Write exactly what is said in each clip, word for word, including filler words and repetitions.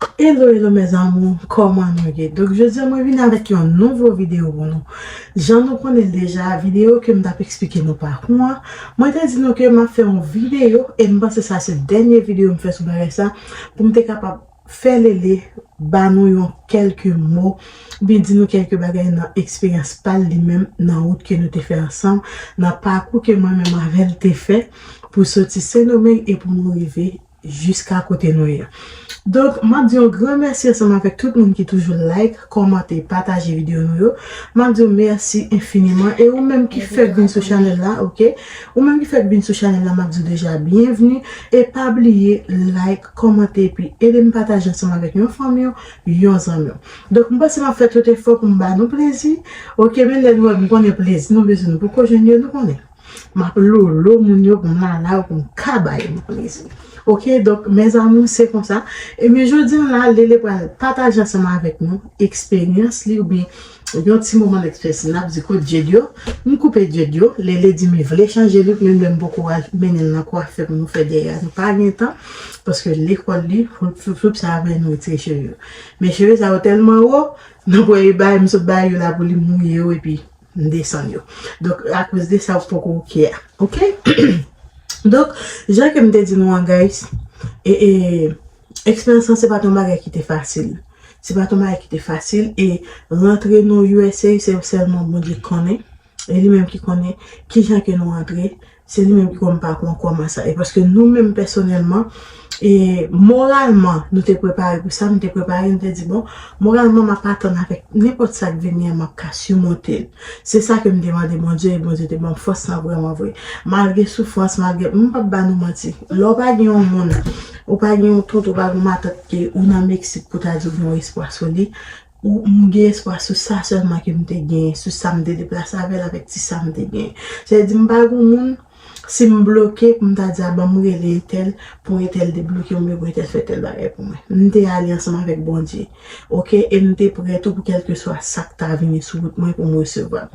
Hello, hello mes amours, kòman nou ye? Donk jodi a mwen vin avèk yon nouvo videyo pou nou. Jan nou konnen l deja, videyo ke m t ap eksplike nou pakou an, mwen te di nou ke m ap fè yon videyo, e m panse sa se dènye videyo m fè sou bagay sa, pou m te kapab fè Lele ba nou yon kèlke mo, oubyen di nou kèlke bagay nan eksperyans pa l li menm, nan wout ke nou te fè ansanm, nan pakou ke mwen menm avè l te fè, pou soti Sendomeng e pou nou rive jiska kote nou ye. Donk, m ap di yon gran mèsi ansanm avèk tout moun ki toujou like, kòmante, pataje videyo nou yo. M ap di w mèsi enfiniman. E ou menm ki fèk vin sou chanèl la, oke? Ou menm ki fèk vin sou chanèl la, m ap di w deja byenvni. E pa bliye like, kòmante, epi ede m pataje ansanm avèk yon fanmi w, yon zanmi w. Donk, m panse m ap fè tout efò pou m ba nou plezi. Oke, men lè nou wè m konnen plezi nou bezwen nou poko jwenn yo, nou konnen. M ap lolo moun yo pou m lala yo pou m ka ba yo plezi. Oke, donk, mes amours, se konsa. Ebyen, jodi a la, Lele pral pataje ansanm avèk nou eksperyans li oubyen yon ti moman leksperyans li. N ap di kot djed yo. M koupe djed yo. Lele di m li vle chanje look, menm lè m poko al mennen l nan kwafè pou nou fè dèyè a. Nou pa gen tan, paske lekòl li, floup, floup, floup, sa a fè nou retire cheve yo. Men cheve sa yo tèlman wo, nan premye bagay m sot ba yo la pou li mouye yo, epi m desann yo. Donk, akoz de sa, ou poko oke a. Oke? Donk, jan ke m te di nou an, guys, e, e, eksperyans lan se pa t yon bagay ki te fasil. Se pa t yon bagay ki te fasil, e rantre nou U S A, se sèlman Bondye k konnen. E li menm ki konnen kijan ke nou rantre, se li menm ki konn pakou an kòman sa. E paske nou menm pèsonèlman, e moralman, nou te prepare pou sa, nou te prepare, nou te di, bon, moralman, m ap atann avèk nenpòt sa k vini an, m ap ka simonte l. Se sa ke m te mande Bondye, e Bondye te ban m fòs lan vrèman vre. Malgre soufrans, malgre, m p ap ba nou manti. Lè w pa gen yon moun, ou pa gen yon tonton, ou pa gen yon matant ke ou nan Meksik pou ta di w gen yon espwa sou li, ou m gen espwa sou sa sèlman ke m te genyen, sou sa m te deplase avè l avèk ti sa m te genyen. Sa vle di m pa gen moun, si m bloke, pou m ta di a ban m rele entèl, pou entèl debloke m, oubyen pou entèl fè tèl bagay pou mwen. M te ale ansanm avèk Bondye. Oke? E m te prè tou pou kèlkeswa sa k ta vini sou wout mwen pou m resevwa.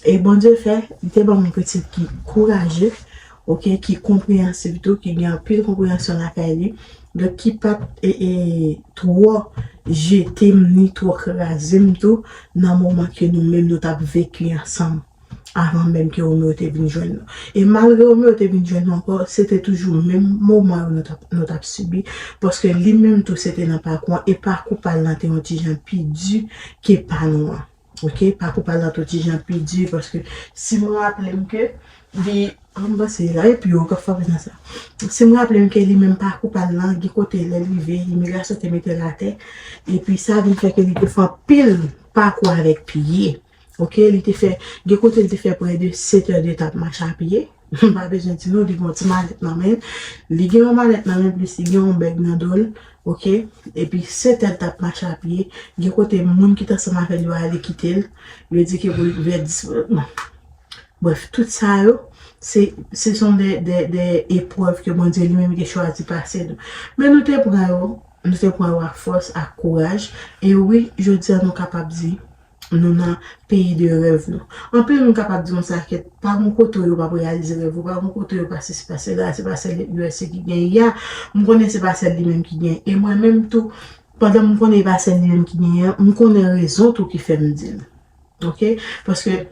E Bondye fè, li te ban m yon pitit ki kouraje, oke, ki konpreyansiv tou, ki gen anpil konpreyansyon lakay li. Donk, ki pa t, e, e, twò jete m, ni twò kraze m tou, nan moman ke nou menm nou t ap veki ansanm, avan menm ke Romeo te vin jwenn nou. E malgre Romeo te vin jwenn nou ankò, se te toujou menm moman yo nou t ap, nou t ap sibi, paske li menm tou se te nan pakou an, e pakou pa l lan te yon ti jan pi di ke pa nou an. Oke, pakou pa l lan te yon ti jan pi di, paske si m raple m ke li, an m panse la, epi yo k ap frape nan sa. Si m raple m ke li menm pakou pa l lan, gen kote lè l rive, imigrasyon te mete l atè, epi sa vin fè ke li te fè anpil pakou avèk pye. Oke, li te fè, gen kote li te fè prè de sèt è de tan ap mache a pye. M pa bezwen di nou, li gen yon ti malèt nan men l. Li gen yon malèt nan men l, plis li gen yon bèg nan do l. Oke? Epi sèt è l t ap mache a pye. Gen kote moun ki t ansanm avè l yo ale kite l. Yo di ke pou l vè dis, bon. Brèf, tout sa yo, se, se son de, de, de eprèv ke Bondye li menm te chwazi pase nou. Men nou te pran yo, nou te pran yo ak fòs, ak kouraj. E wi, jodi a nou kapab di, nou nan peyi de rèv nou. Anpil moun kapab di konsa, kèt, pa gon kote yo p ap reyalize rèv ou, pa gon kote yo pa sesi, pa sela, se pa sèl U S A ki genyen. Ya, m konnen se pa sèl li menm ki genyen. E mwen menm tou, pandan m konnen e pa sèl li menm ki genyen an, m konnen rezon tou ki fè m di l. Oke? Paske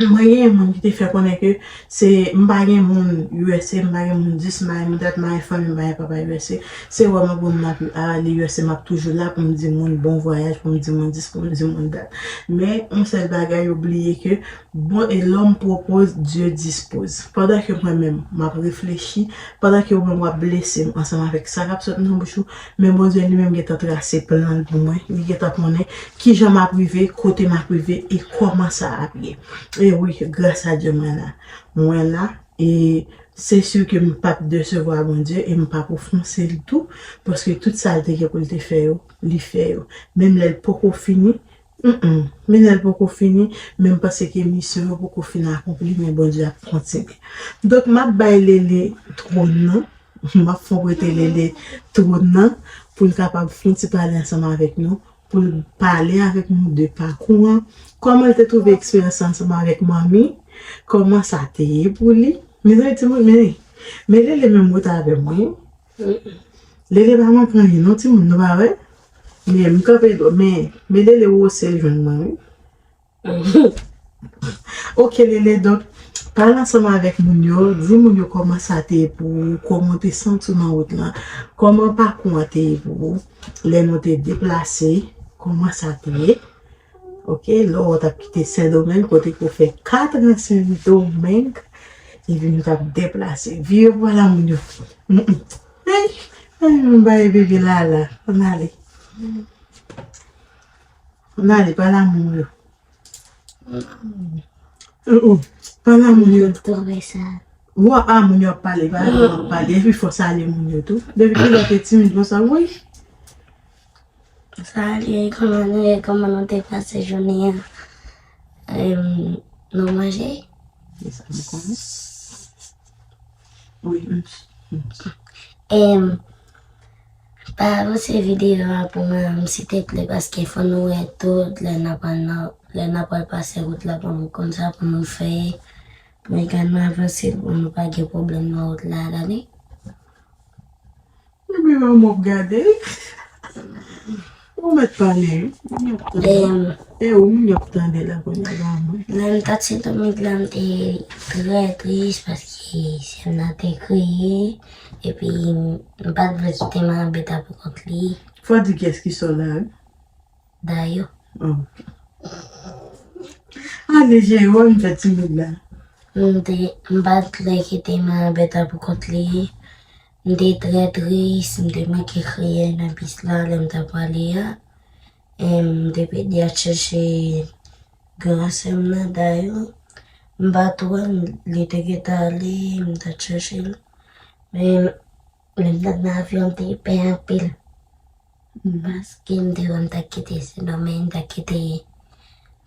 mwen genyen moun ki te fè konnen ke se, m pa gen moun U S A, m pa gen moun dis, m pa gen moun dat, m pa gen fanmi, m pa gen papa U S A. Se wè mwen pou m ap ale U S A, m ap toujou la pou m di moun bon vwayaj, pou m di moun dis, pou m di moun dat. Men, yon sèl bagay, yo bliye ke, bon, et l'homme propose, Dieu dispose. Pandan ke mwen menm, m ap reflechi, pandan ke ou menm w ap blese m ansanm avèk sa k ap sot nan bouch ou, men Bondye li menm gentan trase plan l pou mwen. Li gentan konnen kijan m ap rive, kote m ap rive, e kòman sa ap ye. E wi, gras a Dye, mwen la. Mwen la, e se si ke m p ap desevwa Bondye e m p ap ofanse l tou, paske tout sa l te gen pou l te fè yo, li fè yo. Menm lè l poko fini, mm, mm. Menm lè l poko fini, men m panse ke misyon yo poko fin akonpli, men Bondye ap kontinye. Donk, m ap bay Lele twòn nan, m ap fon prete Lele twòn nan, pou l kapab fon ti pale ansanm avèk nou, pou l pale avèk nou de pakou an, kòman l te twouve eksperyans ansanm avèk manmi, kòman sa te ye pou li. Mezanmi, timoun, men, men Lele menm wout avè mwen. Lele pa manke anyen non, timoun, nou pa wè? Men, m kanpe dwòt, men, men Lele wose l jwenn mwen, wi. Ok, Lele, donk, pale ansanm avèk moun yo, di moun yo kòman sa te ye pou ou, kòman w te santi w nan wout lan, kòman pakou an te ye pou ou, lè nou te deplase, kòman sa te ye. Ok, lè w t ap kite Sendomeng, kote ke w fè kat an Sendomeng, epi nou t ap deplase. Vire bò la, moun yo. Mm, mm. Hey, hey, m bay bebe la, la. Ann ale. Ann ale, pale a moun yo. Mm, mm. Pale a moun yo. Yo twò fè sa. Wa, a moun yo ap pale, pale, yo ap pale. Epi fò salye moun yo tou. Depi kilè w te timid konsa, wi. Salye, kòman nou ye? Kòman nou te pase jounen an? Em, nou manje? Se sa nou konnen. Wi, m, m. Em, pa avanse videyo a pou mwen, silteple, paske fò nou wè tout lè n ap al nan, lè n ap al pase wout la pou nou konn sa pou nou fè, pou nou ka nou avanse, pou nou pa gen pwoblèm nan wout la, tande? Ebyen, mwen m ap gade. Ou mèt pale, wi. Moun yo ap tande. Em. E ou, moun yo ap tande la kounye a, pa mwen. Lè m t ap Sendomeng la, m te trè tris paske sè m nan te kriye. Epi, m pa t vle kite Manbeta pou kont li. Fò di kiyès ki sè w la, wi. Dayo. Oh. Ale, Jewòm, fè timid la. M te, m pa t vle kite Manbeta pou kont li. M te trè tris, m te manke kriye nan bis la lè m t ap prale a. E m te pede al chèche gran sè m nan, Dayo. M pa t wè l, li te gentan ale, m t al chèche l. Men lè m t nan avyon, m te pè anpil. Mhm. Paske m te wè m t ap kite Sendomeng, m t ap kite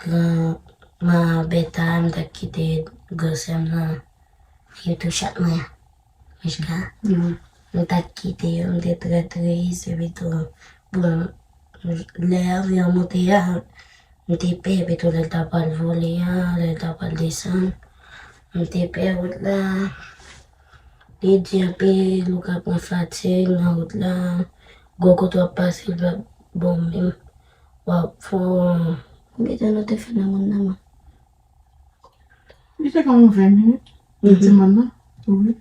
gran Manbeta, m t ap kite gran sè m nan. Yo tou chat mwen an. Jiska. Mhm. M t ap kite yo, m te trè tris, epi tou, bon, lè avyon an monte a, m te pè, epi tou lè l t ap al vole a, lè l t ap al desann, m te pè wout la. Li di anpil, ou ka pran fatig nan wout la. Gwo kote w ap pase, l p ap bon menm. W ap fò. Konbyen tan nou te fè nan mòn nan, man? Li te gen yon ven minit. Mhm. Di mòn nan. Wi.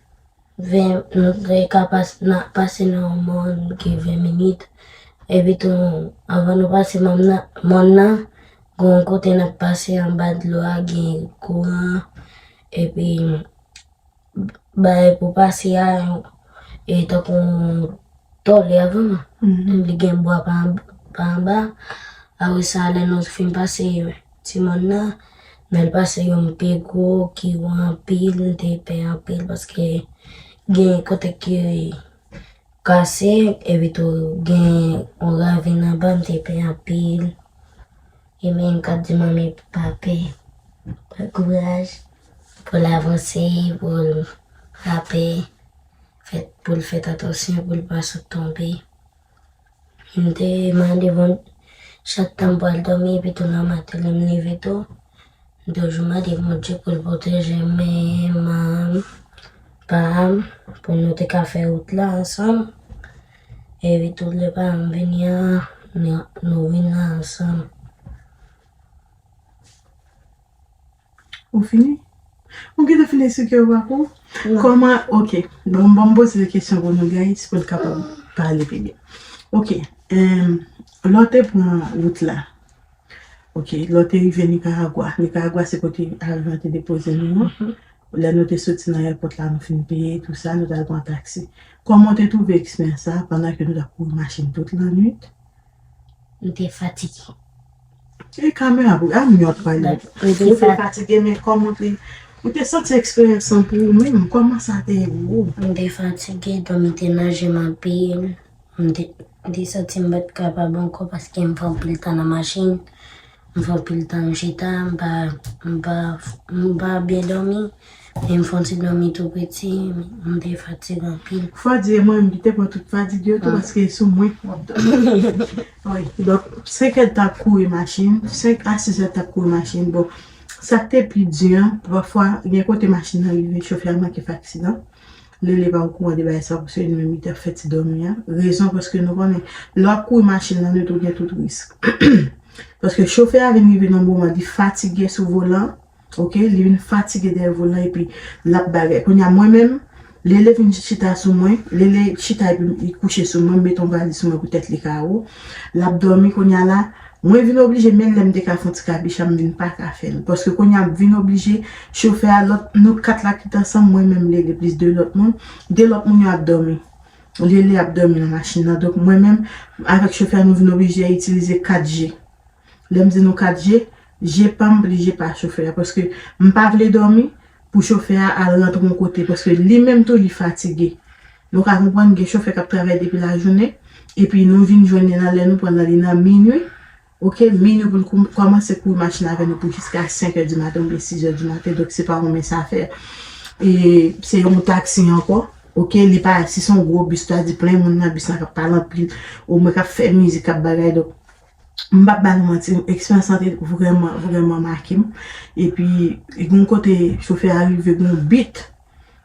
Ven, nou te ka pas-, nan, pase nan yon mòn ki ven minit. Epi tou, anvan nou pase mòn nan, mòn nan, gen yon kote n ap pase anba dlo a, gen kouran. Epi, bay pou pase a, e tankou yon tòl avan. Mhm. Li gen bwa pa, pa anba. Apre sa, lè nou fin pase ti mòn nan, men l pase yon pi gwo ki wo anpil, m te pè anpil paske gen kote ki kase, epi tou gen yon ravin anba, m te pè anpil. E men m ka di manmi pa pè, pran kouraj pou l avanse, pou l pa pè, fè, pou l fè atansyon, pou l pa sot tonbe. M te mande Bondye chak tan m pral dòmi, epi tou nan maten lè m leve tou, m toujou mande Bondye pou l pwoteje men, men pa m, pou nou te ka fè wout la ansanm. Epi tou lè pa m vini an, nou, nou vin la ansanm. Ou fini? Ou gentan fin eksplike yo pa pou? Non. Kòman, ok. Bon, bon, m poze kesyon pou nou, guys, pou n kapab pale pi byen. Ok. Em, lè w te pran wout la, ok, lè w te rive Nicaragua. Nicaragua se kote avyon an te depoze nou an. Mhm. Lè nou te soti nan èpòt la, nou fin peye, tou sa, nou t al pran taksi. Kòman w te twouve eksperyans sa a pandan ke nou t ap kouri machin tout lannwit? M te fatige. E kamera pou a moun yo ap pale. Ou te fatige, men kòman w te, ou te santi eksperyans lan pou ou menm? Kòman sa te ye pou ou? M te fatige, dòmi te nanje m anpil. M te, m te santi m pa t kapab ankò paske m fè anpil tan nan machin. M fè anpil tan m chita, m pa, m pa, m pa byen dòmi. E m fè yon ti dòmi tou piti, m te fatige anpil. Fò di e mwen menm ki te pran tout fatig yo tou, paske sou mwen w ap dòmi. Wi, donk, senk èd t ap kouri machin, senk a sis èd t ap kouri machin. Bon, sa k te pi di an, pafwa, gen kote machin nan rive, chofè a manke fè aksidan. Lele pa okouran de bagay sa, paske li menm li t ap fè ti dòmi an. Rezon, paske nou konnen, lè w ap kouri machin nan, nou tou gen tout risk. Paske chofè a vin rive nan moman, li fatige sou volan, oke, li vin fatige dèyè volan, epi l ap bagay. Kounye a, mwen menm, Lele vin chita sou mwen, Lele chita epi li kouche sou mwen, m mete yon valiz sou mwen pou tèt li ka wo. L ap dòmi kounye a la, mwen vin oblije, menm lè m te ka fè yon ti kabicha, m vin pa ka fè l. Paske kounye a, m vin oblije, chofè a, lòt, nou kat la ki t ansanm, mwen menm, Lele, plis de lòt moun, de lòt moun yo ap dòmi. Lele ap dòmi nan machin nan. Donk, mwen menm, avèk chofè a, nou vin oblije itilize kat je. Lè m di nou kat je, je pa m pli je pa chofè a. Paske m pa vle dòmi pou chofè a al rantre yon kote. Paske li menm tou, li fatige. Nou ka konprann gen chofè k ap travay depi lajounen. Epi nou vin jwenn li nan lè nou pran nan li nan minui. Oke, minui pou l kou- kòmanse kouri machin avè nou pou jiska senk è di maten oubyen sis è di maten. Donk, se pa yon mens afè. E se yon taksi ankò. Oke, li pa, si se yon gwo bis, sa di plen moun nan bis lan k ap pale anpil, omwen k ap fè mizik, k ap bagay. Donk, m p ap ba nou manti, eksperyans lan te vrèman, vrèman make m. Epi, gen yon kote chofè a rive, gen yon bit,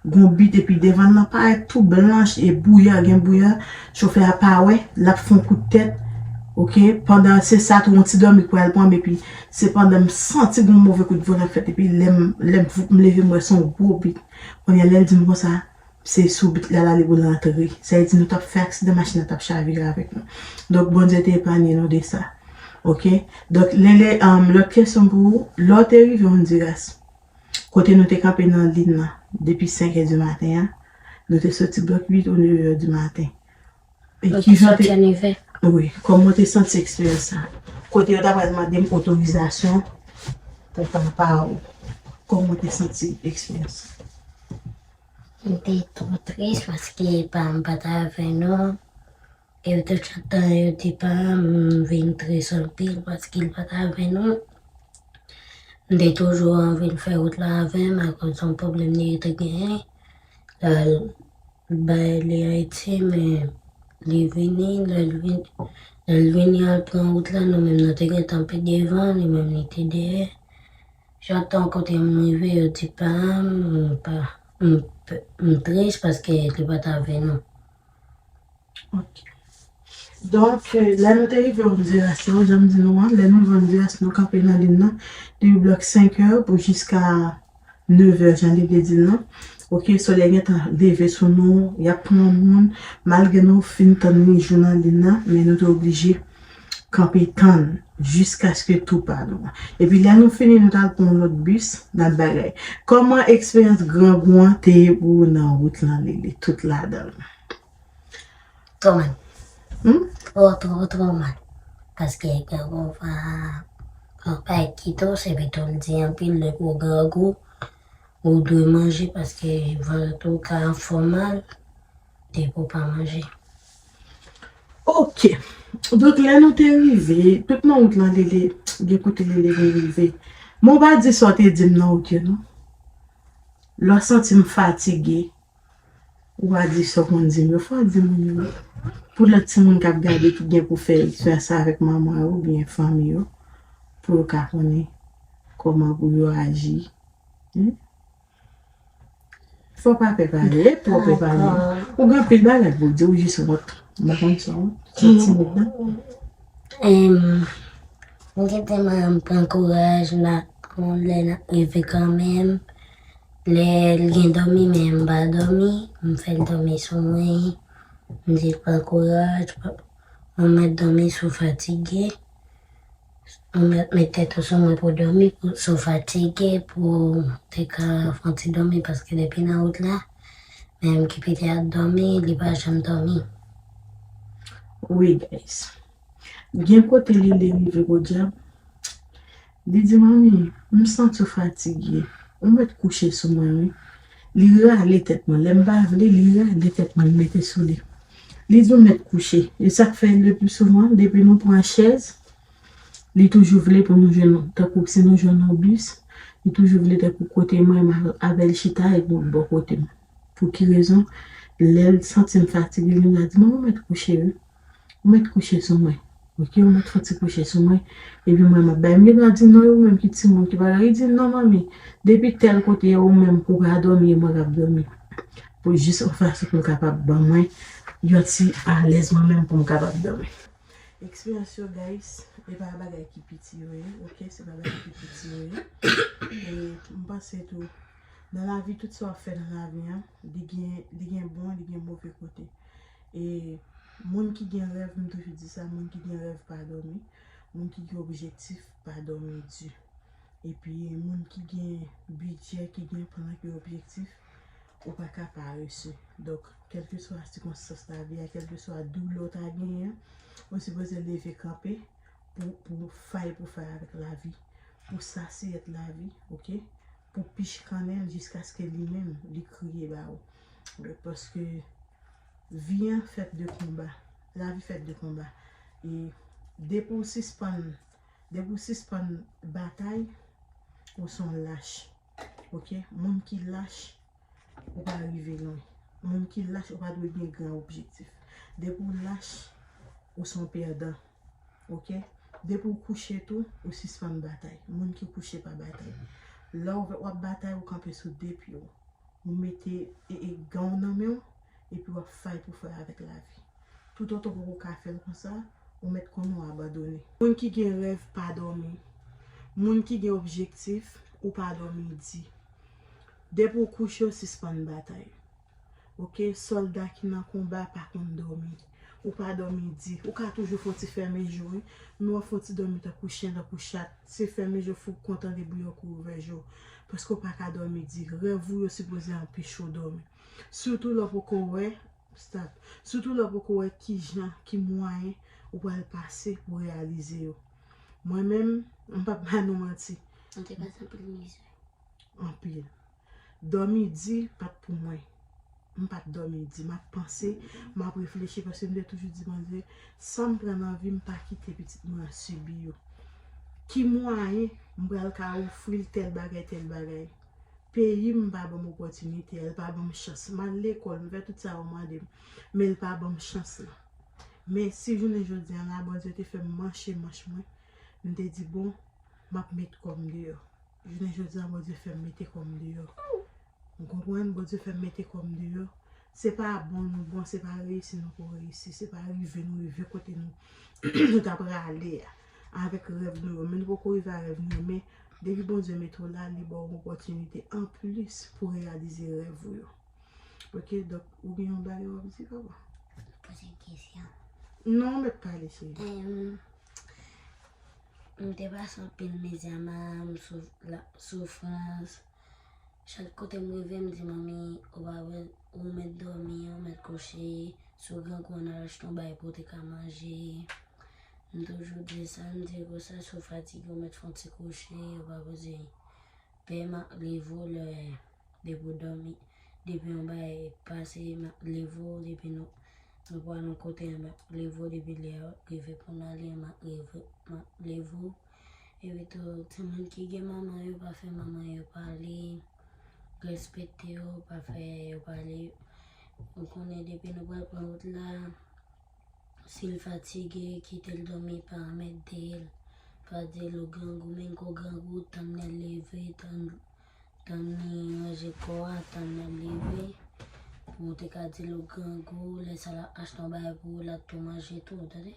gen yon bit, epi devan l lan parèt tou blanch e bouya, gen bouya, chofè a pa wè, l ap fè yon kout tèt, oke, pandan se sa tou, yon ti dòmi k pral pran m, epi se pandan m santi gen yon move kout volan k fèt, epi lè m, lè m, m leve, m wè se yon gwo bit. Kounye a, lè l di m konsa, se sou bit la l ale pou l rantre. Sa vle di nou t ap fè aksidan, machin nan t ap chavire avèk nou. Donk, Bondye te epanye nou de sa. Oke? Donk, Lele, um, lòt kesyon pou ou, lè w te rive Honduras, kote nou te kanpe nan liy nan depi senk è di maten an, nou te soti blòk uit ou neve di maten. E Nou te kijan te soti a neve. Wi, kòman w te santi eksperyans sa? Kote yo ta pral mande m otorizasyon pou papa ou. Kòman w te santi eksperyans sa? M te twò tris paske pa m pa t avè nou. E yo te chak tan yo di pa m, m vin tris anpil paske l pa t avè nou. M te toujou anvi l fè wout la avè m akoz yon pwoblèm li te genyen. Lè l bay li Ayiti, men li vini, lè l vini, lè l vini al pran wout la, nou menm nou te gentan pi devan, li menm li te dèyè. Chak tan kote m rive, yo di pa m, m pa, m, m tris paske li pa t avè nou. Ok. Donk, lè nou te rive Honduras lan, jan m di nou an, lè nou rive Honduras, nou kanpe nan liy nan, depi blòk senk è pou jiska nèf è, jan li te di l lan. Ok, solèy gentan leve sou nou, y ap pran moun, malgre nou fin tann li jou nan liy nan, men nou te oblije kanpe tann jiskaske tou pa nou. Epi lè nou fini, nou t al pran yon lòt bis, n ap bagay. Kòman eksperyans grangou an te ye pou ou nan wout lan, Lele, tout ladan l? Twò mal. Hmm? Twò, twò, twò mal. Paske grangou pa, pa kite w, se pito l di anpil de gwo grangou, ou dwe manje paske vant ou ka fè w mal, depi w pa manje. Ok. Donk, lè nou te rive, tout nan wout lan, Lele, gen kote Lele vin rive. Men w pa di sa w te di m nan, ok, non? Lè w santi m fatige, ou pa di sa w konn di m yo, fò w di moun yo. Pou lòt timoun k ap gade ki gen pou fè eksperyans sa avèk manman yo oubyen fanmi yo, pou yo ka konnen kòman pou yo aji. Hmm? Fò pa pè pale, e twò pè pale. Ou gen anpil bagay pou w di, ou jis wont. M pa konn sa wont. Sa timid nan. Em, m kite manman m pran kouraj, m ap, lè n ap rive kanmenm. Lè l gen dòmi, men m pa dòmi, m fè l dòmi sou mwen. M di l pran kouraj, ou mèt dòmi si w fatige. Ou mèt met tèt ou sou mwen pou w dòmi, pou, si w fatige, pou w te ka fè yon ti dòmi, paske depi nan wout la, menm ki piti ap dòmi, li pa janm dòmi. Wi, guys. Gen kote Lele rive, podyab. Li di, "Manmi, m santi w fatige. Ou mèt kouche sou mwen, wi." Li rale tèt mwen. Lè m pa vle, li rale tèt mwen, li mete sou li. Li di, "Ou mèt kouche." E sa k fè, le pli souvan, depi nou pran chèz, li toujou vle pou nou jwenn, tankou si nou jwenn yon bis, li toujou vle tankou kote mwen, m avè l chita, epi yon bò kote m. Pou ki rezon? Lè l santi m fatige, li va di, "Manman, ou mèt kouche, wi. Ou mèt kouche sou mwen. Ok, ou mèt fè ti kouche sou mwen." Epi mwen, m ap bay. M gen dwa di, "Non, e ou menm ki timoun ki pa la." Li di, "Non, manmi, depi tèl kote, e ou menm pou pa dòmi, e mwen k ap dòmi." Pou jis yon fason pou l kapab ban mwen yon ti alèz mwen menm pou m kapab dòmi. Eksperyans yo, guys, e pa bagay ki piti yo ye, ok? Se pa bagay ki piti yo ye. E m panse tou, nan lavi, tout sa w ap fè nan lavi an, li gen, li gen bon, li gen move kote. E moun ki gen rèv, m toujou di sa, moun ki gen rèv pa dòmi, moun ki gen objektif pa dòmi di. Epi moun ki gen bidjè, ki gen plan, ki gen objektif, ou pa ka parese. Donk, kèlkeswa sikonstans lavi a, kèlkeswa doulè w ta genyen, ou sipoze leve kanpe pou, pou fay pou fay avèk lavi, pou sasiyèt lavi, ok? Pou pich kannen l jiskaske li menm, li kriye ba ou. Paske vi an fèt de konba. Lavi fèt de konba. E depi w sispann, depi w sispann batay, ou se yon lach. Ok? Moun ki lach, ou pa rive lwen. Moun ki lach, ou pa dwe gen gran objektif. Depi w lach, ou se yon pèdan. Ok? Depi w kouche tou, ou sispann batay. Moun ki kouche pa batay. Lè w, w ap batay, ou kanpe sou de pye w. Ou mete e, e, gan w nan men w, epi w ap fay pou fay avèk lavi. Toutotan w poko ka fè l konsa, ou mèt konnen w abandone. Moun ki gen rèv pa dòmi. Moun ki gen objektif, ou pa dòmi di. Depi w kouche, w sispann batay. Ok, sòlda ki nan konba pa konn dòmi. Ou pa dòmi di. Ou ka toujou fè yon ti fèmen je w, wi. Men w ap fè yon ti dòmi tankou chen, tankou chat. Se fèmen je w, fou kontan debouye w kou ouvè je w. Paske w pa ka dòmi di. Rèv ou yo sipoze anpeche w dòmi. Sitou lè w poko wè, stop. Sitou lè w poko wè kijan, ki mwayen ou pral pase pou reyalize yo. Mwen menm, m p ap ba nou manti. Ou te pase anpil mizè. Anpil. Dòmi di pa t pou mwen. M pa t dòmi di. M ap panse, m ap reflechi, paske m te toujou di Bondye, sa m pran nan vi m, pa kite pitit mwen an sibi yo. Ki mwayen m pral ka ofri l tèl bagay, tèl bagay? Peyi m pa ban m opòtinite, l pa ban m chans. M al lekòl, m fè tout sa yo mande m, men l pa ban m chans lan. Men si jounen jodi a la, Bondye te fè m manche manch mwen, m te di, bon, m ap met kò m deyò. Jounen jodi a, Bondye fè m mete kò m deyò. Ou konprann? Bondye fè m mete kò m deyò. Se pa bon nou bon, se pa reyisi nou pou reyisi, se pa rive nou rive kote nou, nou ta prale a, avèk rèv nou yo. Men nou poko rive a rèv nou yo, men depi Bondye mete w la, li ba w yon opòtinite anplis pou reyalize rèv ou yo. Ok, donk, ou gen yon bagay w ap di, papa? Poze yon kesyon. Non, mèt pale, cheri. Em, m te pase anpil mizè, m souf-, la, soufrans. Chak kote m rive, m di, manmi, ou pa wè, ou mèt dòmi, ou mèt kouche, si w grangou, ann al achte yon bagay pou w te ka manje. M toujou di sa, m di konsa, si w fatige, ou mèt fè yon ti kouche, ou pa poze. Pè m ap leve w lè, depi w dòmi, depi yon bagay pase, m ap leve w, depi nou, nou pral yon kote, m ap leve w, depi lè a rive pou n ale, m ap leve, m ap leve w. Epi tou, timoun ki gen manman yo, pa fè manman yo pale, respekte yo, pa fè yo pale. Ou konnen depi nou pral pran wout la, si l fatige, kite l dòmi, pa anmède l, pa di l ou grangou, menm ke w grangou, tann lè l leve, tann, tann li ranje kò a, tann lè l leve, pou w te ka di l ou grangou, lè sa l ap achte yon bagay pou ou, l ap tou manje tou, tande?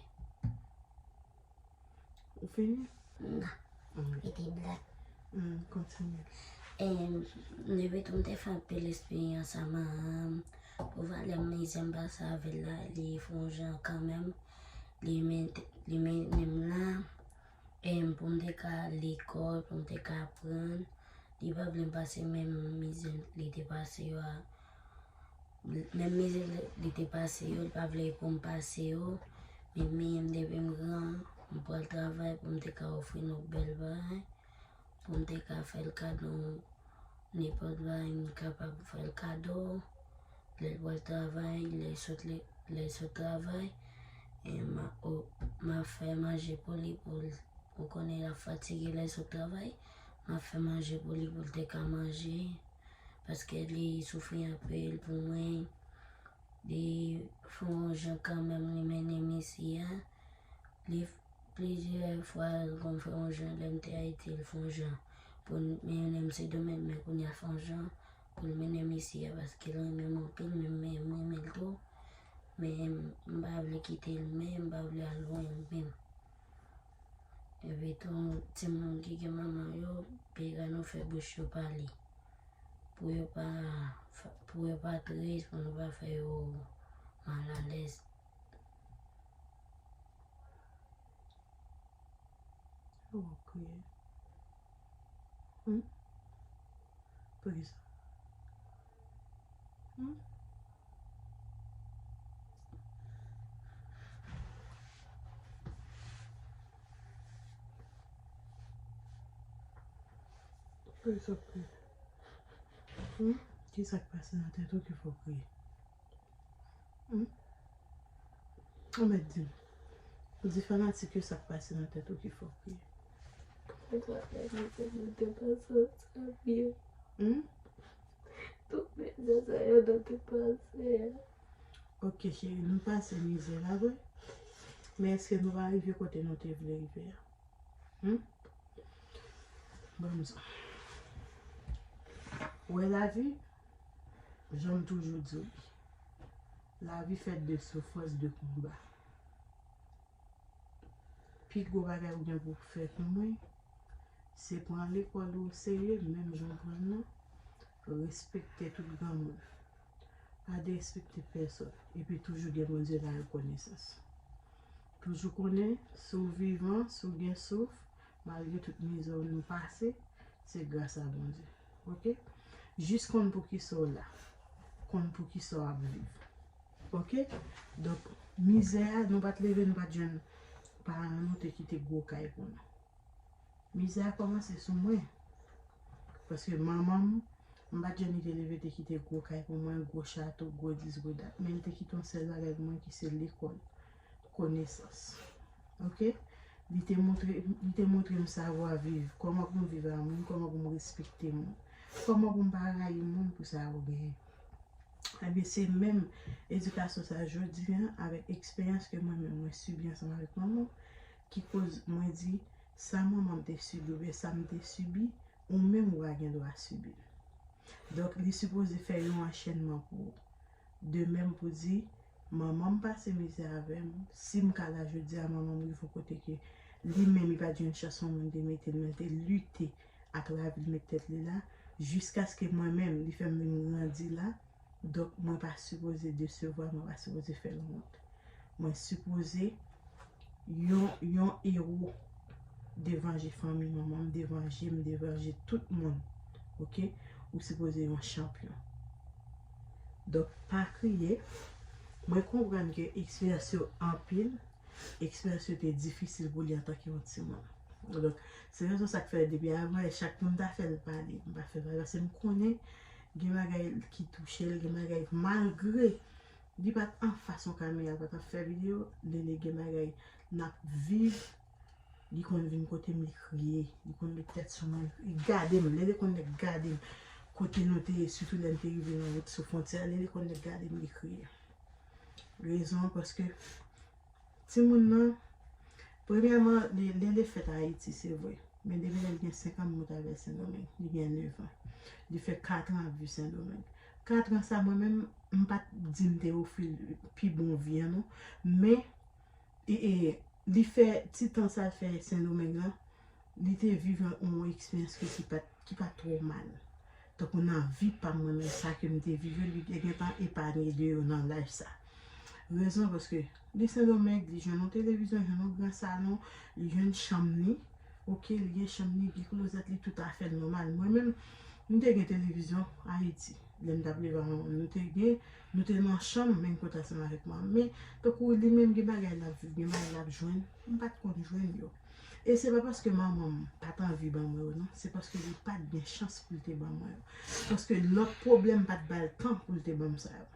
Ou fini? Non. Mm. Li te blan. Mm, kontinye. E, m leve tou, m te fè anpil esperyans a manman m. Pou valè mizè m pase avè l la, li fè yon jan kanmenm. Li men-, li mennen m la. E, pou m te ka al lekòl, pou m te ka aprann. Li pa vle m pase menm mizè li te pase yo a. Menm mizè li te pase yo, li pa vle pou m pase yo. Men, men depi m gran, m pral travay pou m te ka ofri nou bèl bagay, pou m te ka fè l kado, nenpòt bagay m kapab fè l kado. Lè l pral travay, lè l sot le-, lè l sot travay, e m a, o, m a fè manje pou li, pou l, ou konnen l ap fatige lè l sot travay, m a fè manje pou li, pou l te ka manje. Paske li soufri anpil pou mwen. Li fè yon jan kanmenm li mennen m isi a. Li f-, plizyè fwa l konn fè yon jan lè m te Ayiti, li fè yon jan pou mennen m Sendomeng, men kounye a fè yon jan pou l mennen misye a, paske l renmen m anpil, men mwen, mwen renmen l twò. Men m pa vle kite l, men m pa vle al lwen l menm. Epi tou, timoun ki gen manman yo, piga nou fè bouch yo pale. Pou yo pa, pou yo pa trist, pou nou pa fè yo malalèz. Ou kriye. Hmm? Poukisa? Hmm? Poukisa w kriye? Hmm? Kisa k pase nan tèt ou ki fè w kriye? Hmm? Ou mèt di m. Di fanatik yo sa k pase nan tèt ou ki fè w kriye. Tout bagay nou te pase ansanm yo. Hmm? Tout mizè sa yo nou te pase a. Ok, cheri, nou pase mizè la vre. Men èske nou pa rive kote nou te vle rive a? Hmm? Ban m sa. Ou wè lavi, jan m toujou di w li, lavi fèt de soufrans, de konba. Pi gwo bagay ou gen pou w fè pou mwen, se pran lekòl ou oserye, menm jan w pran l nan, respekte tout granmoun. Pa derespekte pèsòn, epi toujou gen Bondye la rekonesans. Toujou konnen, si w vivan, si w gen souf, malgre tout mizè w nou pase, se gras a Bondye. Ok? Jis konn poukisa w la. Konn poukisa w ap viv. Ok? Donk, mizè a, nou pa t leve, nou pa t jwenn paran nou te kite gwo kay pou nou. Mizè a kòmanse sou mwen. Paske manman m, m pa t jwenn li te leve te kite gwo kay pou mwen, gwo chato, gwo dis, gwo dat. Men li te kite yon sèl bagay pou mwen ki se lekòl, konesans. Ok? Li te montre, li te montre m savwa viv, kòman pou m viv a moun, kòman pou m respekte moun, kòman pou m pa rayi moun pou sa yo genyen. Ebyen, se menm edikasyon sa jodi a, avèk eksperyans ke mwen menm mwen sibi ansanm avèk manman m, ki koz mwen di, sa manman m te sibi oubyen sa m te sibi, ou menm ou pa gen dwa sibi l. Donk, li sipoze fè yon anchènman pou ou. De menm pou di, manman m pase mizè avè m, si m ka la jodi a, manman m rive yon kote ke li menm li pa t jwenn chans yon moun te mete l, men l te lite ak lavi l met tèt li la, jiskaske mwen menm, li fè m vin grandi la, donk mwen pa sipoze desevwa, mwen pa sipoze fè l wont. Mwen sipoze yon, yon ewo devan je fanmi manman m, devan je m, devan je tout moun. Ok? Ou sipoze yon chanpyon. Donk, pa kriye. Mwen konprann ke eksperyans yo anpil, eksperyans yo te difisil pou li antanke yon timoun. Donk, se rezon sa k fè depi avan, chak moun ta fè l pale, m pa fè l pale, paske m konnen gen bagay ki touche l, gen bagay malgre li pa t anfas yon kamera, pa t ap fè videyo, Lele gen bagay n ap viv, li konn vin kote m, li kriye, li konn met tèt sou mwen, li gade m, Lele konn nèk gade m, kote nou te ye, sitou lè n te rive nan wout sou fwontyè a, Lele konn nèk gade m, li kriye. Rezon an, paske timoun nan, premyèman, li, Lele fèt Ayiti, se vre. Men depi lè l gen senk an, m moute avè l Sendomeng. Li gen nèf an. Li fè kat an ap viv Sendomeng. Kat an sa, mwen menm, m pa t di m te ofri l pi bon vi an, non. Men, e, e, li fè, ti tan sa l fè Sendomeng lan, li te viv yon, yon eksperyans ke ki pa t, ki pa t twò mal. Tankou nan vi pa m mwen menm, sa ke m te viv yo, li te gentan epanye de yo nan laj sa. Rezon, paske li Sendomeng, li jwenn yon televizyon, jwenn yon gran salon, li jwenn chanm li, ok, li gen chanm li, gen klozèt li, tout afè l nòmal. Mwen menm, m te gen televizyon Ayiti, lè m t ap leve a manman m, nou te gen, nou te nan chanm menm kote ansanm avèk manman m. Men, tankou li menm, gen bagay l ap viv, gen bagay l ap jwenn, m pa t konn jwenn yo. E se pa paske manman m pa t anvi ban mwen yo, non. Se paske li pa t gen chans pou l te ban mwen yo. Paske lòt pwoblèm pa t ba l tan pou l te ban m sa yo.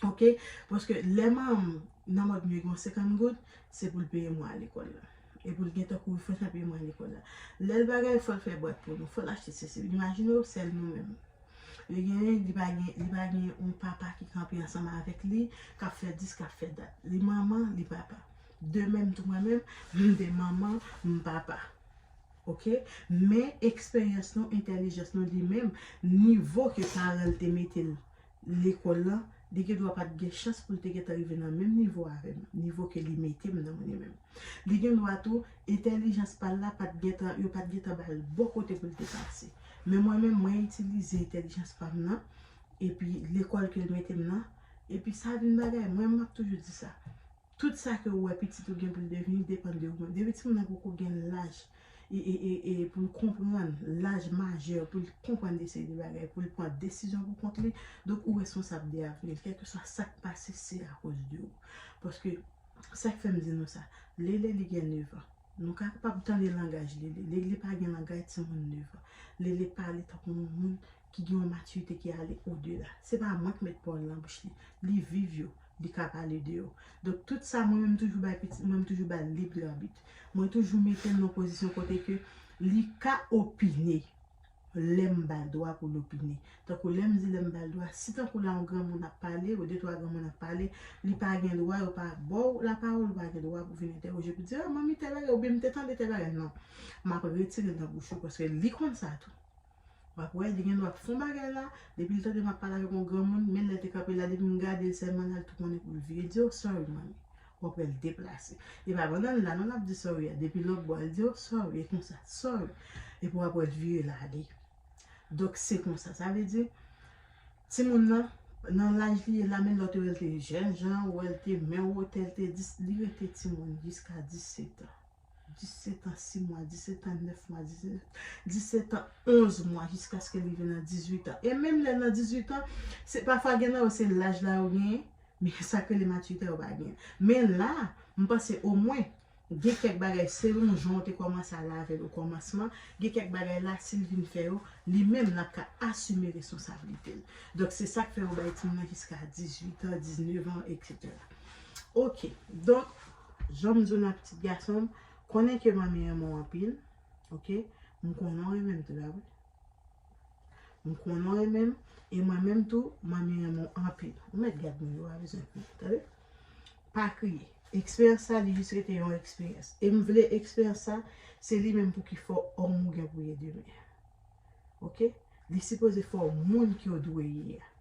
Ok? Paske lè manman m nan mòd m yo gen yon senkant goud, se pou l peye mwen al lekòl la. E pou l gen tan kouri fwontyè peye mwen al lekòl la. Lè l bagay, fò l fè bwat pou nou, fò l achte sesi. Imajine w, sèl nou menm. Li genyen, li pa gen, li pa gen yon papa ki kanpe ansanm avèk li, k ap fè dis, k ap fè dat. Li manman, li papa. De menm tou mwen menm, m de manman, m papa. Ok? Men eksperyans nou, entèlijans nou li menm, nivo ke paran l te mete l lekòl lan, li gen dwa pa t gen chans pou l te gentan rive nan menm nivo avè m, nivo ke li mete m nan li menm. Li gen dwa tou, entèlijans pa l la pa t gentan, yo pa t gentan ba l bon kote pou l te pase. Men mwen menm, mwen itilize entèlijans pa m nan, epi lekòl ke l mete m nan, epi sa vin bagay, mwen m ap toujou di sa. Tout sa ke ou wè pitit ou gen pou l devni depann de ou menm. Depi timoun nan poko gen laj, e, e, e, e pou l konprann, laj majè, pou l konprann de seri de bagay, pou l pran desizyon pou kont li, donk ou responsab de avni l. Kèlkeswa sa k pase, se akoz de ou. Paske, sa k fè m di nou sa, Lele li gen nèf an. Nou kapab tande langaj Lele. Lele pa gen langaj timoun nèf an. Lele pale tankou yon moun ki gen yon matirite ki ale odela. Se pa mwen k met pawòl nan bouch li. Li viv yo, li ka pale de yo. Donk, tout sa, mwen menm toujou bay pitit, mwen menm toujou bay lib labit. Mwen toujou mete l nan pozisyon kote ke li ka opine lè m ba l dwa pou l opine. Tankou lè m di lè m ba l dwa, si tankou la yon granmoun ap pale, ou de twa granmoun ap pale, li pa gen dwa, yo pa ba w lapawòl, ou pa gen dwa pou vin entèwoje pou di, ah, manmi tèl bagay, oubyen m te tande tèl bagay. Non. M ap retire l nan bouch ou, paske li konn sa tou. W ap wè, li gen dwa ap fè yon bagay la, depi l tande m ap pale avèk yon granmoun, men lè l te kanpe la, depi m gade l sèlman, l al tou konnen pou l vire, l di, oh, sorry, manmi. W ap wè l deplase. E pa pandan l la, non, l ap di sorry a. Depi lòt bò, l di, oh, sorry, e konsa, sorry. Epi w ap wè l vire l ale. Donk, se konsa. Sa vle di, timoun nan, nan laj li ye la, men lòt yo wè l te jènjan, ou wè l te menm wotè, l te dis, li rete timoun jiska disèt an. Disèt an, sis mwa, disèt an, nèf mwa, disèt, disèt an, onz mwa, jiskaske li rive nan dizuit an. E menm lè nan dizuit an, se, pafwa gen nan yo, se laj la yo genyen, men sa k rele matirite yo pa genyen. Men la, m panse omwen, gen kèk bagay, selon jan w te kòmanse ale avè l okòmansman, gen kèk bagay la, si l vin fè yo, li menm l ap ka asime responsablite l. Donk, se sa k fè yo bay timoun nan jiska dizuit an, diznèf an, etsetera. Ok, donk, jan m di w nan pitit gason m, konnen ke manmi renmen w anpil, ok? M konnen w renmen m tou la, wi. M konnen w renmen m, e mwen menm tou, manmi renmen w anpil. Ou mèt gad mwen, yo pa bezwen kriye, tande? Pa kriye. Eksperyans sa, li jis rete yon eksperyans. E m vle eksperyans sa, se li menm pou ki fè w òm ou gen pou ye demen. Ok? Li sipoze fè w moun ki w dwe ye a.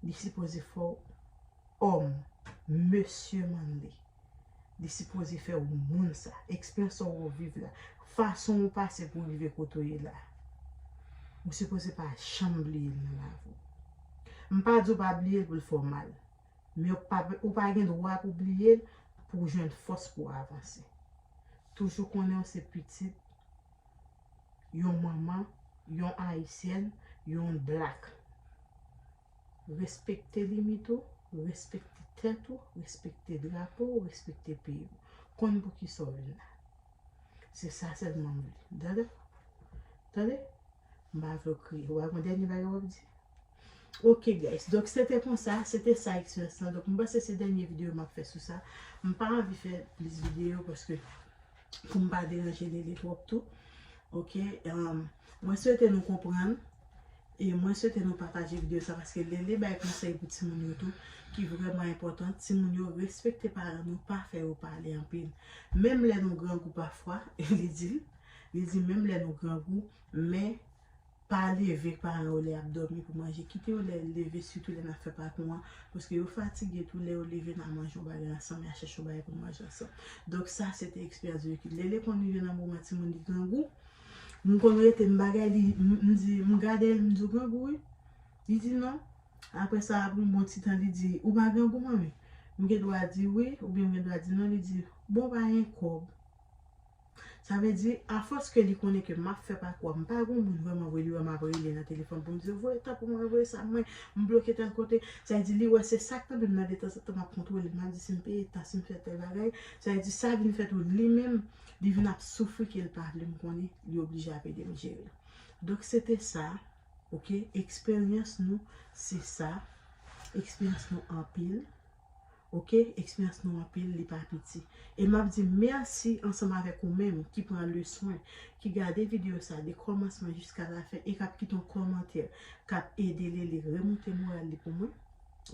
Li sipoze fè w òm, mesye Manley. Li sipoze fè w moun sa. Eksperyans sa w viv la. Fason w pase pou w rive kote w ye la. Ou sipoze pa janm bliye l nan lavi w. M pa di w pa bliye l pou l fè w mal. Men ou pa, ou pa gen dwa pou bliye l pou w jwenn fòs pou w avanse. Toujou konnen w se pitit yon manman, yon ayisyèn, yon blak. Respekte limit ou, respekte tèt ou, respekte drapo w, respekte peyi w. Konn pou ki sa w vin la. Se sa sèlman m vle. Tande? Tande? M pa vle w kriye. Ou pa gen dènye bagay w ap di? Ok, guys. Donk, se te konsa. Se te sa eksperyans lan. Donk, m panse se dènye videyo m ap fè sou sa. M pa anvi fè plis videyo paske pou m pa deranje Lele twòp tou. Ok? Em, mwen swete nou konprann. E mwen swete nou pataje videyo sa paske Lele bay konsèy pou timoun yo tou ki vrèman enpòtan. Timoun yo, respekte paran nou, pa fè yo pale anpil. Menm lè nou grangou pafwa, li di l, li di menm lè nou grangou, men pa leve paran yo lè y ap dòmi pou manje. Kite yo lè yo leve, sitou lè n ap fè pakou an, paske yo fatige tou, lè yo leve, n a manje yon bagay ansanm, y a chèche yon bagay pou manje ansanm. Donk sa, se te eksperyans de ki Lele konn rive nan moman timoun li grangou. M konn rete, m bagay li, m, m di, m gade l, m di, "Ou grangou, wi?" Li di, "Non." Apre sa, apre yon bon ti tan, li di, "Ou pa grangou, manmi?" M gen dwa di wi, oubyen m gen dwa di non, li di, "Bon, pa gen kòb." Sa vle di, afòs ke li konnen ke m ap fè pakou a, m pa gen moun vrèman vre li wè m ap rele nan telefòn pou m di, "Voye tan pou mwen, voye sa mwen, m bloke tèl kote." Sa vle di, li wè se sa k tande m nan detanzantan, m ap kontwole, m ap di si m peye tan, si m fè tèl bagay. Sa vle di, sa vin fè tou li menm, li vin ap soufri ke l pa vle m konnen, li oblije ap ede m jere l. Donk, se te sa, ok? Eksperyans nou, se sa. Eksperyans nou anpil. Ok, eksperyans nou anpil, li pa piti. E m ap di mèsi ansanm avèk ou menm ki pran leswen, ki gade videyo sa de kòmansman jiska lafen e k ap kite yon kòmantè k ap ede Lele remonte moral li pou mwen.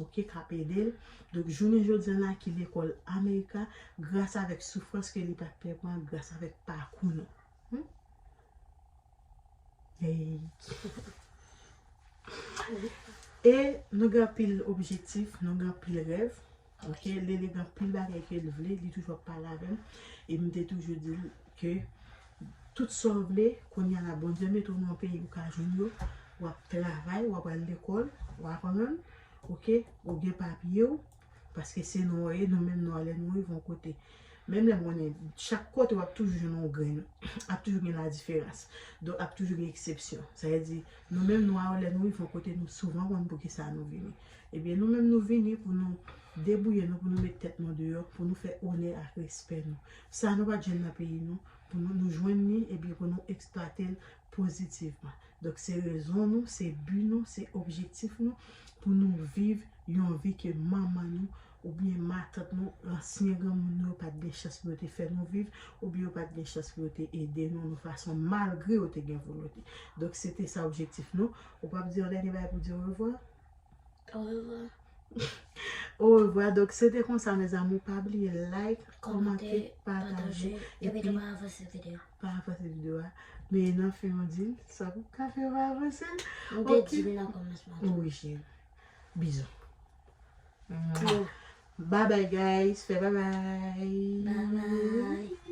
Ok, k ap ede l. Donk, jounen jodi a la ki lekòl Amerika, gras avèk soufrans ke li pa t pè pran, gras avèk pakou nou. Ey. E nou gen anpil objektif, nou gen anpil rèv. Ok, Lele gen anpil bagay ke l vle, li toujou ap pale avè m. E m te toujou di l ke tout sa w vle, kounye a la, Bondye mete w nan yon peyi ou ka jwenn yo, w ap travay, w ap al lekòl, w aprann, ok, ou gen papye w, paske se nwa w ye, nou menm nwa lè nou rive yon kote. Menm lè m konnen chak kote w ap toujou jwenn yon grenn, ap toujou gen ladiferans. Donk, ap toujou gen eksepsyon. Sa vle di, nou menm nwa yo, lè nou rive yon kote, nou souvan konn poukisa nou vini. Ebyen, nou menm nou vini pou nou debouye nou, pou nou met tèt nou deyò, pou nou fè onè ak respè nou. Sa nou pa t jwenn nan peyi nou, pou nou, nou jwenn li, ebyen pou nou eksplwate l pozitivman. Donk, se rezon nou, se bi nou, se objektif nou, pou nou viv yon vi ke manman nou oubyen matant nou, ansyen granmoun nou yo pa t gen chans pou yo te fè nou viv, oubyen yo pa t gen chans pou yo te ede nou nan fason malgre yo te gen volonte. Donk, se te sa objektif nou. Ou p ap di yon dènye bagay pou di orevwa? Orevwa. Orevwa. Donk, se te konsa, mes amours. Pa bliye like, kòmante, pataje. Epi nou pa avanse videyo. Pa avanse videyo a. Men nan fen, yon di, sa pou ka fè pa avanse. M te di l nan kòmansman tou. Wi, cheri. Bizou. Bye bye, guys. Fè bye bye. Bye bye.